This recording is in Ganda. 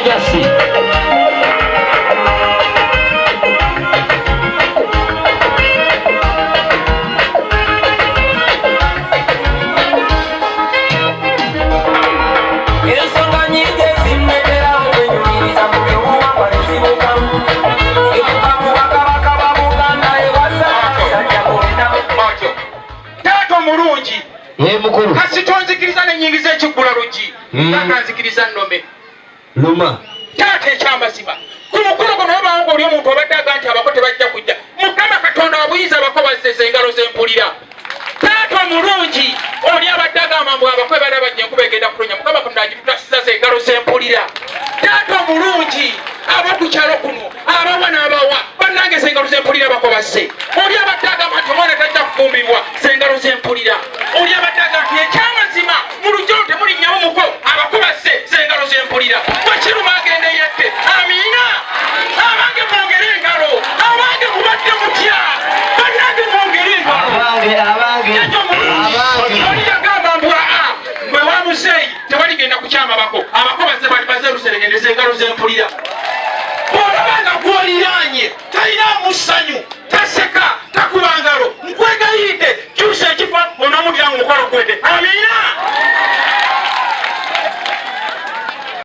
Jasi. Ensonga nyingi ezimmekera okwenyumiriza mu by'obuwangwa nezibukamu zibuka mu bakabaka ba Buganda ewa Ssaabasajja bonna. Otyo taata omulungi. Ye mukulu. Kasita onzikiriza nenyingiza ekiggula luggi. Taata, nzikiriza nnome. Luma. Taata, ekyamazima ku mukolo guno wabaawo nga oli omuntu obadde aga nti abako tebajja kujja. Mukama Katonda wabuyinza, abako bazzeza engalo zempulira. Taata omulungi, oli abadde agamba mbu abako ebala bajja, enkuba egenda kutonya, Mukama Katonda agitutasizaza engalo zempulira. Taata omulungi, ab'oku kyalo kuno abawa n'abawa bannange, zengalo zempulira, abako bazze. Oli abadde agamba nti omwana tajja kufumbibwa, zengalo zempulira. Oli abadde agamba nti ekyamazima mu lujjo temulinnyamu muko, abako bazze, zengalo zempulira. Bwekiruma agenda eyette. Amiina. Abange, mwongere engalo. Abange, mubadde mutya? Bannange, mwongere engalo. Abange, abange. Jjajja omulungi. Abange. Oli yagamba mbu aa mbwe wa muzeeyi tebaligenda kukyama bako, abako bazze, bali baze luseregendeza engalo zempulira. Bw'olaba nga gwoliraanye talinamu ssanyu, taseka,